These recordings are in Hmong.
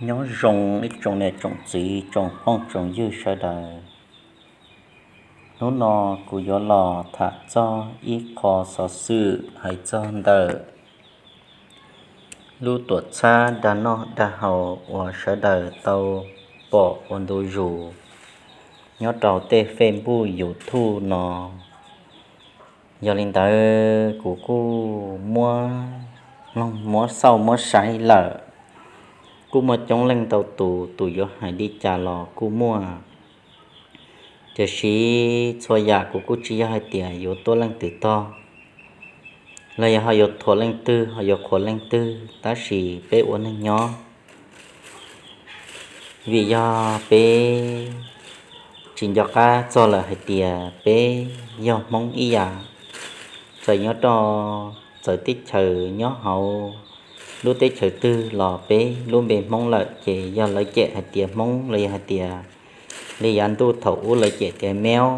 Nyob zoo ib tsoom niam tsoom txiv tsoom phooj tsoom ywg sawv daws. Hnub no kuv yuav los tham txog ib qho xov xwm hais txog ntawm lub tuam txhab dag noj dag haus uas sawv daws tau pom ua ntu zus nyob rau tej Facebook YouTube no. Yog li ntawd kuv kuj muab mloog muab xauj muab saib lawm, kuj muaj coob leej ntau tus, tus yuav hais li cas los kuj muaj. Tiam sis txhua yam kuv kuj tsis yog hais tias yuav tuab leej twg tog, los yog ho yuav thuam leej twg ho yuav qhuas leej twg, tab sis peb ua neeg nyob, vim yog peb tsis nco qab txog lawm hais tias peb yog Hmoob ib yam. Txawm nyob rau txawv teb chaws nyob hauv lub teb chaws twg los peb lub npe Hmoob lawm ces yog lawv cem hais tias Hmoob los yog hais tias li yav ntuj thaum ub lawv cem tias Meob,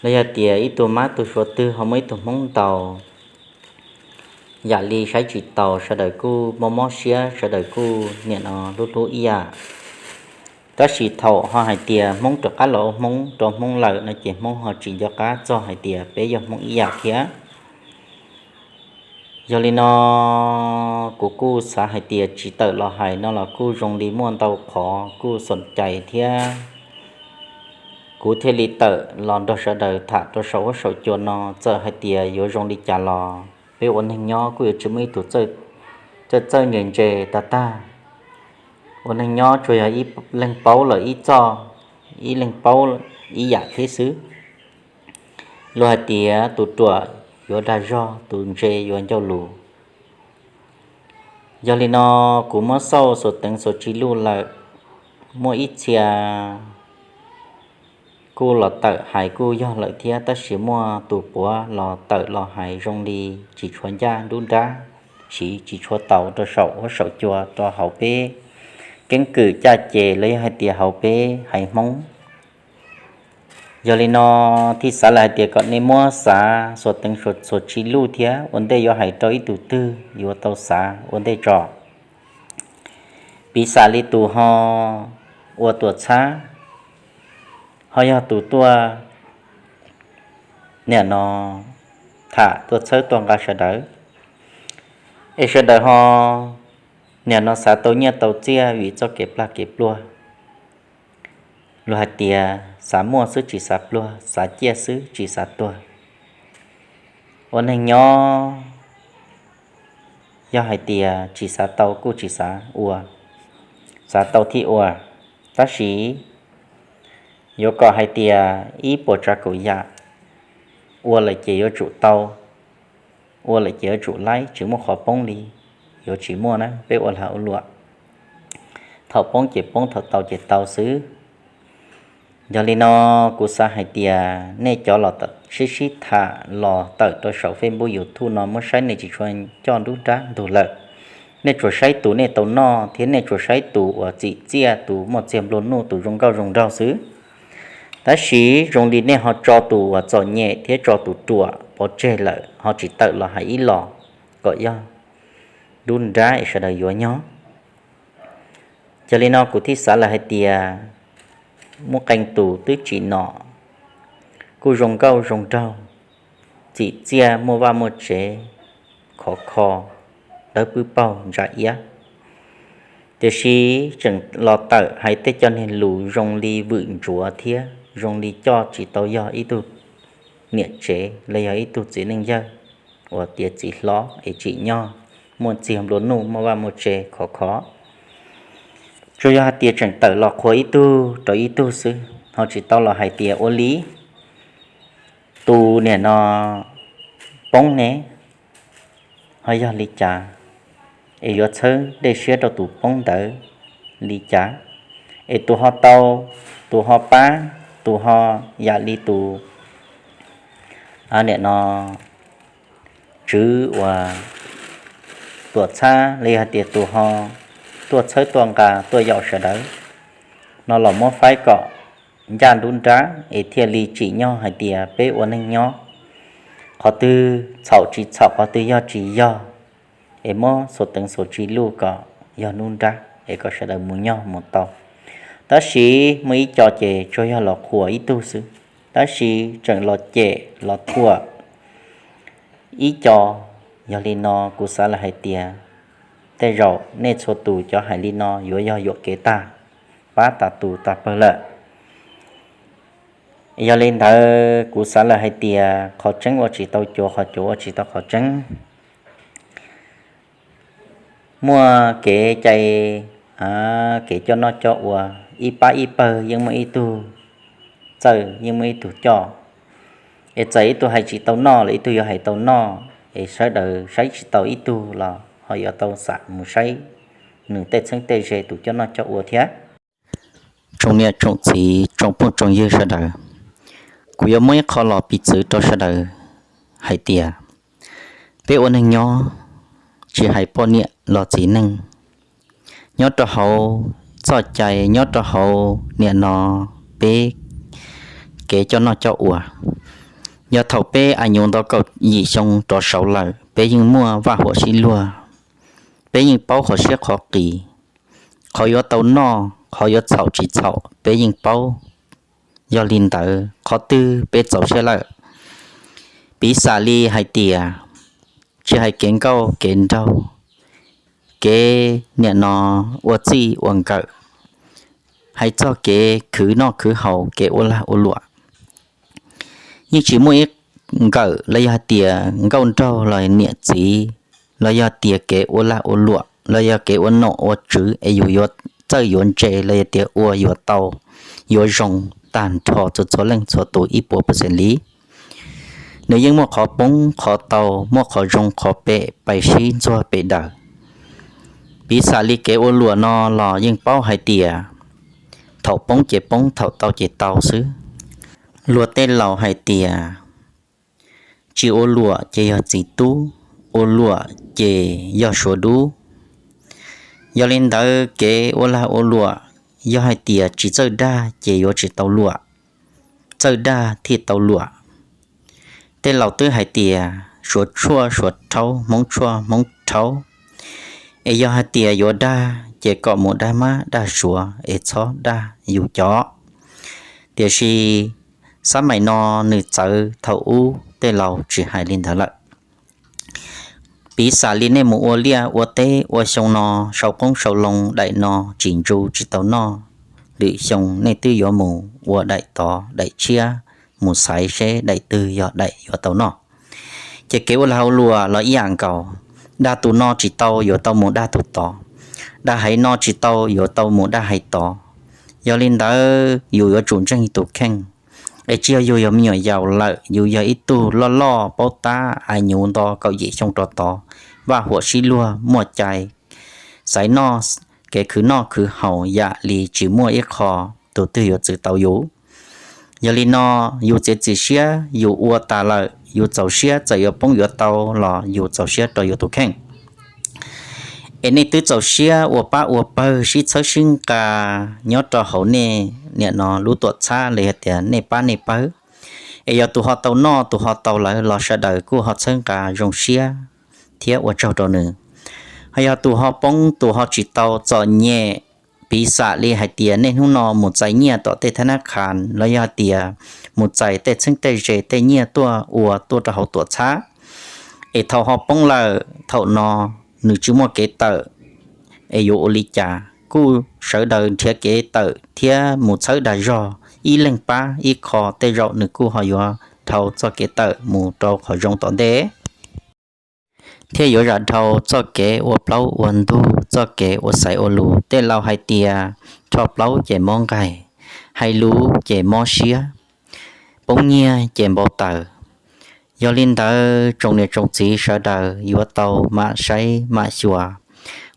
los yog tias ib tug mab tug suav twg ho muaj ib tug Hmoob ntaus, yam li saib tsis taus, sawv daws kuj mob mob siab, sawv daws kuj niam no hlub hlub ib yam. Tab sis thaum ho hais tias Hmoob rov qab los ua Hmoob rau Hmoob lawm no ces Hmoob ho tsis nco qab txog hais tias peb yog Hmoob ib yam thiab. Yog li no kuv kuj xav hais tias tsis tawm los hais no los kuj zoo li muaj ntau qhov kuj xoom cai thiab, kuv thiaj li tawm los nrog sawv daws tham rau saum huab saum cua no. Txawm hais tias yuav zoo li cas los peb ua neeg nyob kuj yuav tsis muaj ib tug txawj txawj ntse ntse tag tag. Ua neeg nyob tsuas yog ib leeg paub lawm ib txoj, ib leeg paub ib yam thiab xwb. Luag hais tias tus ruam yuav dag zog, tus ntse yuav ncauj lus. Yog li no kuv muab xauj xuas teev xuas tsis luj lawm, muaj ib txhia kuj los tawm hais kuj yog lawm thiab, tab sis muaj tus puav los tawm los hais zoo li tsis tshua ncaj nruab nrab, tsis tsis tshua tau rau saum huab saum cua rau hauv peb keeb kwm caj ces los yog hais tias hauv peb haiv Hmoob. Yog li no thiaj xav lawm hais tias kom nej muab xav xuas teev xuas tsis luj thiab ua ntej yuav hais rau ib tug twg yuav tau xav ua ntej tso. Piv xam li tus ho ua tuam txhab, ho yog tus tuaj niam no tham tuaj txhawb tuaj nqa sawv daws, es sawv daws ho niam no xav tau nyiaj tau txiaj vim txoj kev plag kev pluag. Luag hais tias xav muaj xwb tsis xav pluag, xav ciaj xwb tsis xav tuag. Ua neeg nyob yog hais tias tsis xav tau kuj tsis xav ua, xav tau thiaj ua. Tab sis yuav kom hais tias ib puas tsav kaum yam ua lawm ces yuav tsum tau, ua lawm ces yuav tsum laib, tsis muaj qhov poob li, yuav tsis muaj na, peb ua lag ua luam, thaum poob ces poob, thaum tau ces tau xwb. Yog li no kuv xav hais tias nej cov los sib sib tham los tawm rau saum Facebook YouTube no muab saib nej tsis tshua coj nruab nrab ntug lawm. Nej tsuas saib tus nej tau noj thiab nej tsuas saib tus uas txim txiaj, tus muaj txiag nplua nuj, tus zoo nkauj zoo nraug xwb. Tab sis zoo li nej ho tso tus uas txom nyem thiab tso tus ruam pov tseg lawm ho tsis tawm los hais ib los kom yog nruab nrab es sawv daws yuav nyob. Yog li no kuv thiaj xav lawm hais tias muaj qee tus twb tsim nom kuj zoo nkauj zoo nraug, txim txiaj, muaj vaj muaj tsev, khov kho, dawb pwb paug ntsa iab, tiam sis tseem los tawm hais tej cov niag lus zoo li vwm ntsuav thiab zoo li coj tsis tau yog ib tug niam tsev los yog ib tug txiv neej yawg uas tiav txiv hlob es tsim nyog, muaj txiag nplua nuj, muaj vaj muaj tsev khov kho. Tsuas yog hais tias tseem tawm los qhuas ib tug rau ib tug xwb, ho tsis tau los hais tias ua li tus niam no poob ne, ho yog li cas, es yuav txhawb dej siab rau tus poob ntawd li cas, es tus ho tau, tus ho pab, tus ho yam li tus niam no tswv uas tuam txhab los yog hais tias tus ho tuaj txhawb tuaj nqa tuaj yaum sawv daws no los muab faib kom ncaj nruab nrab es thiaj li tsim nyog hais tias peb ua neeg nyob, qhov twg txhaum tsis txhaum, qhov twg yog tsis yog, es muab xuas teev xuas tsis luj kom yog hnub nrab es kom sawv daws mus nyob mus tau. Tab sis muaj ib co ces tsuas yog los qhuas ib tug xwb, tab sis tseem los cem los thuam ib co. Yog li no kuv xav lawm hais tias tej zaum nej txhua tus cov hais li no yuav yog yuam kev tag, pab tas tus tas pawg lawm. Yog li ntawd kuv xav lawm hais tias qhov tseeb ua tsis tau cuav, qhov cuav ua tsis tau qhov tseeb. Muaj kev cai, kev coj noj coj ua, ib pab ib pawg yeej muaj ib tug txawj yeej muaj ib tug coj. Es txawm ib tug hais tsis tau noj los ib tug yuav hais tau noj, es sawv daws saib tsis tau ib tug los ho yuav tau xam mus saib nws tej txheeb tej ze tus coj noj coj ua thiab. Tsoom niam tsoom txiv tsoom phooj tsoom ywg sawv daws, kuv yuav muab ib qho los piv txwv rau sawv daws hais tias peb ua neeg nyob, tsis hais poj niam los txiv neej, nyob rau hauv txoj cai, nyob rau hauv niam no peb kev coj noj coj ua, yog thaum peb a nyuv nto kaum yim xyoo rov saud lawm peb yeej muaj vaj huam sib luag, peb yeej paub qhov siab qhov qis, qhov yuav tau noj qhov yuav txhaum tsis txhaum peb yeej paub. Yog li ntawd qhov twg peb txaus siab lawm? Piv xam li hais tias tsis hais kev nkauj kev nraug, kev niam no ua txij ua nkawm, hais txog kev khwv noj khwv haus kev ua lag ua luam, yeej tsis muaj ib nkawm los yog hais tias nkauj nraug los niam txiv, los yog tias kev ua lag ua luam los yog kev ua nom ua tswv es yus yuav txawj yuav ntse los yog tias ua yuav tau yuav zoo tag nrho txhua txhua leej txhua tus ib puas percent li. Nws yeej muaj qhov poob qhov tau, muaj qhov zoo qhov phem pais sib ntxuag pem daws. Piv xam li kev ua luam no los yeej paub hais tias thaum poob ces poob, thaum tau ces tau xwb. Luag tej laus hais tias tsis ua luam ces yog txiv tub, ua luam ces yog suav dub. Yog li ntawd kev ua lag ua luam, yog hais tias tsis txawj dag ces yuav tsis tau luam, txawj dag thiaj tau luam. Tej laus twb hais tias suav tshuaj suav rhaub, hmoob tshuaj hmoob rhaub. Es yog hais tias yuav dag ces kom mus dag mab dag suav es txhob dag yus cov. Tiam sis xab maim no nws txawv thaum ub, tej laus tsis hais li ntawd lawm. Piv xam li nej mus ua liaj ua teb ua xyoo no, sau qoob sau loo daim no tsis ntsu tsis tau noj, lwm xyoo nej twb yuav mus ua daim tod daim tshiab, mus xaiv seb daim twg yog daim yuav tau noj. Ces kev ua lag ua luam los ib yam nkaus, dag tus no tsis tau yuav tau mus dag tus tod, dag haiv no tsis tau yuav tau mus dag haiv tod. Yog li ntawd yus yuav tsum ntseeg tus kheej. Es tsis yog yus yog me nyuam yaus lawm, yus yog ib tug loj loj paub tab, a nyuv nto kaum yim xyoo rov tod, vaj huam sib luag muaj cai, xaiv noj, kev khwv noj khwv haus yam li tsis muaj ib qho tus twg yuav txwv tau yus. Yog li no, yus txiav txim siab yus ua tas lawm, yus txaus siab txawm yuav poob yuav tau los yus txaus siab rau yus tus kheej. Es nej twb txaus siab ua pab ua pawg sib txhawb sib nqa nyob rau hauv nej niam no lub tuam txhab los yog tias nej pab nej pawg. Es yog tus ho tau noj tus ho tau lawm los sawv daws kuj ho txhawb nqa zoo siab thiab ua tsaug rau nws. Ho yog tus ho poob tus ho tsis tau txom nyem, piv xam li hais tias nej hnub no mus txais nyiaj tom tej thab nab khas los yog hais tias mus txais tej txheeb tej ze tej nyiaj tuaj ua tuaj rau hauv tuam txhab, es thaum ho poob lawm thaum no nws tsis muaj kev tawm, es yuav ua li cas? Kuj sawv daws nrhiav kev tawm thiab mus txhawb dag zog, ib leeg pab ib qho tej zaum nws kuj ho yuav dhau txoj kev tawm mus rau qhov zoo tom ntej, thiab yuav zam dhau txoj kev ua plaub ua ntug, txoj kev ua xaiv ua lus. Tej laus hais tias rho plaub ces mob nqaij, hais lus ces mob siab, poob nyiaj ces npau taws. Yog li ntawd tsoom niam tsoom txiv sawv daws yuav tau mam saib mam xyuas,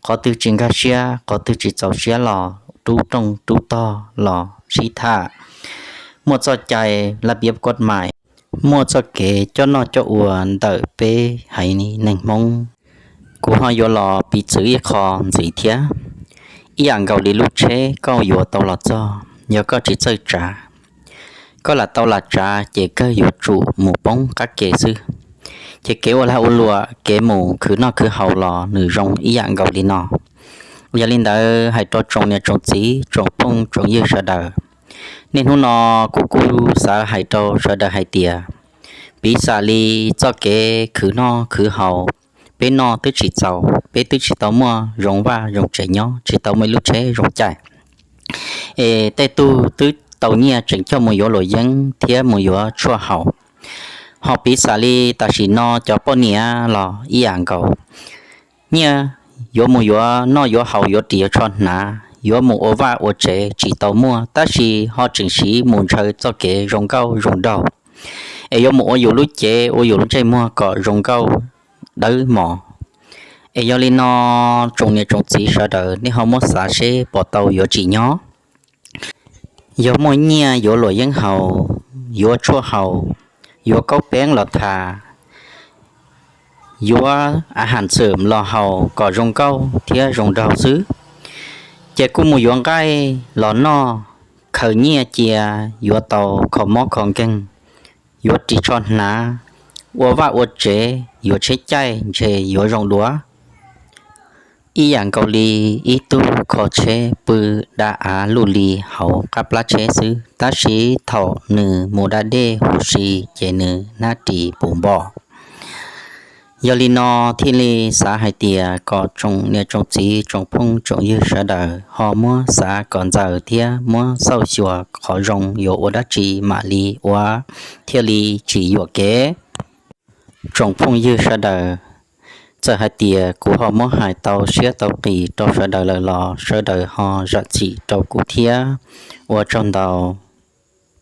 qhov twg tsis nkag siab qhov twg tsis txaus siab los rub rooj rub tog los sib tham. Muaj txoj cai lab piab kuab mais, muaj txoj kev coj noj coj ua ntawm peb haiv neeg Hmoob. Kuv ho yuav los piv txwv ib qho ntxiv thiab. Ib yam nkaus li lub tsheb koj yuav tau los txog, yog koj tsis txawj tsav, koj lam tau lam tsav ces kawg yuav tsum mus poob qab ke xwb. Ces kev ua lag ua luam, kev mus khwv noj khwv haus los nws zoo ib yam nkaus li no. Yog li ntawd hais rau tsoom niam tsoom txiv tsoom phooj tsoom ywg sawv daws, niaj hnub no kuv kuj xav hais rau sawv daws hais tias, piv xam li txoj kev khwv noj khwv haus, peb noj twb tsis txaus, peb twb tsis tau muaj zoo vaj zoo tsev nyob, tsis tau muaj ib lub tsheb zoo caij, es tej tug twb tau nyiaj tseem coj mus yuav luam yeeb thiab mus yuav tshuaj haus. Ho piv xam li tam sim no cov poj niam los ib yam nkaus, nyiaj yuav mus yuav noj yuav haus yuav ris yuav tsho hnav, yuav mus ua vaj ua tsev tsis tau muaj, tab sis ho tseem siv mus ntshaw txoj kev zoo nkauj zoo nraug, es yuav mus ua yus lub cev ua yus lub ntsej muag kom zoo nkauj dawb mos. Es yog li no, tsoom niam tsoom txiv sawv daws nej ho muab xav seb puas tau yuav tsim nyog. Yog muaj nyiaj yuav luam yeeb haus, yuav tshuaj haus, yuav kaub peeb los tha, yuav a has xwm los haus kom zoo nkauj thiab zoo nraug xwb, ces kuj mus yuav nqaij los noj, khaws nyiaj cia, yuav tau kho mob kho nkeeg, yuav ris tsho hnav, ua vaj ua tsev, yuav tsheb caij ntshe yuav zoo dua. Ib yam nkaus li ib tug kho tsheb pw da av luj li hauv qab plab tsheb xwb, tab sis thaum nws mus da dej huv si ces nws hnab ris puv npo. Yog li no thiaj li xav hais tias kom tsoom niam tsoom txiv tsoom phooj tsoom ywg sawv daws ho muab xav kom ntxaws thiab muab xauj xyuas qhov zoo yuav ua dab tsi mam li ua thiaj li tsis yuam kev. Tsoom phooj ywg sawv daws, txawm hais tias kuv ho muab hais tau siab tau qis rau sawv daws lawm los sawv daws ho zam txim rau kuv thiab. Ua tsaug ntau.